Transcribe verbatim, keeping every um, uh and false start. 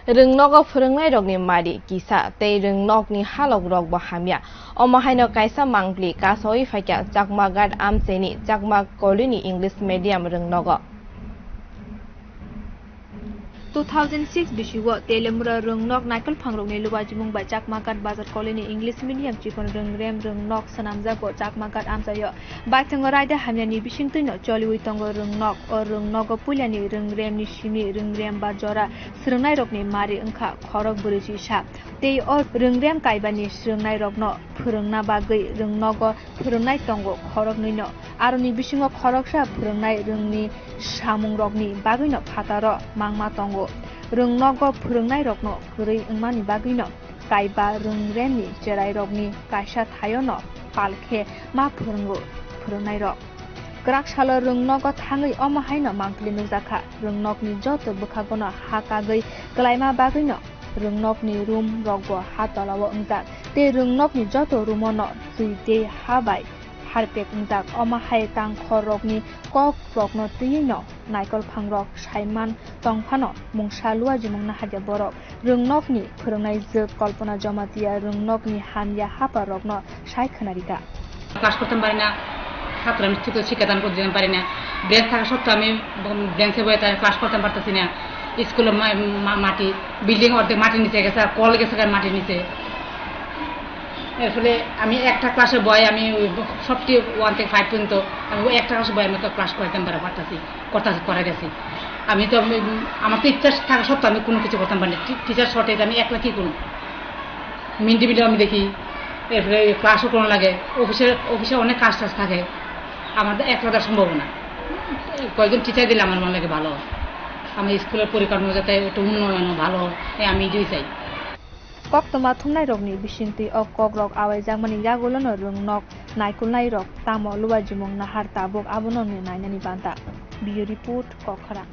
Rwngnogo phwrwngnairokni mari kisa tei rwngnokni halokrokbo hamya. Omo haino kaisa mangpli kasaui phaikha Chakmaghat amchaini Chakma Colony English Medium rwngnogo. Two thousand six bisingo Telemura rwngnok naikolphangrokni lubajimung bai Chakmaghat Bazar Colony English Medium chikon rwngrem rwngnok swnamjago Chakmaghat amchaio. Baithongo raida hamyani bisingtwino choliui tongo rwngnok. O rwngnogo puilani rwngremni simi rwngrem ba jora swrwngnairokni mari wngkha khorok brwichi sa. Tei o rwngrem kaibani swrwngnairokno phwrwngna bagwi rwngnogo phwrwngnai tongo khoroknwino. Aroni bisingo khoroksa phwrwngnai rwngni samungrokni bagwino phataro mangma tongo. Rwngnogo phwrwngnairokno kwrwi wngmani bagwino kaiba rwngremni cherairokni kaisa thaiono pal khe ma phwrwngo phwrwngnairok. Kwrak salo rwngnogo thangwi omo haino mangpili nukjakha. Rwngnokni joto bwkhagono ha kagwi kwlaima bagwino rwngnokni room rokbo ha tolao wngjak tei rwngnokni joto roomono twi tei ha bai harpek wngjak. Omo hai tangkhorrokni kokrokno twiwino naikolphangrok saiman tongphano mungsa luajimung naharya borok. Rwngnokni phwrwngnai jwk Kalpana Jamatia rwngnokni hamya haparokno sai khwnarikha. Class করতাম পারি না, ছাত্র আমি ঠিক শিক্ষাদান করতে পারি না। ব্রেঞ্চ থাকা সত্ত্বেও আমি ব্রেঞ্চে বসে তার ক্লাস করতাম পারতেছি না। স্কুলে মা-, মা-, মাটি, বিল্ডিং অর্ধেক মাটির নিচে গেছে, আর কল গেছে গা মাটির নিচে। এর ফলে আমি একটা ক্লাসে বয়, আমি ওই সবটি ওয়ান থেকে ফাইভ পর্যন্ত আমি ওই একটা ক্লাসে বয়, আমি তো ক্লাস করাইতাম পারা-, পারতাছি, করতাছি, করাই গেছি। আমি তো, আমি, আমার তো ইচ্ছা থাকা সত্ত্বেও আমি কোনো কিছু করতাম পারি না। টি-, টিচার শর্টেজ, আমি একলা কী করবো? মিড ডে মিলও আমি দেখি, এরপরে ক্লাসও করানো লাগে, অফিসে, অফিসে অনেক কাজ টাজ থাকে, আমার তো একলা তো সম্ভব না। কয়েকজন টিচার দিলে আমার মনে লাগে ভালো হয়, আমার স্কুলের পরিকাঠামো যাতে একটু উন্নয়ন হয়, ভালো হয়, তাই আমি এটাই চাই। Koktwma thumnairokni bisingtwi o kokrok awaijakmani yagulono rwngnok naikolnairok tamo luajimung nahar tabuk abono nainani banta. Bureau Report, Kokkhorang.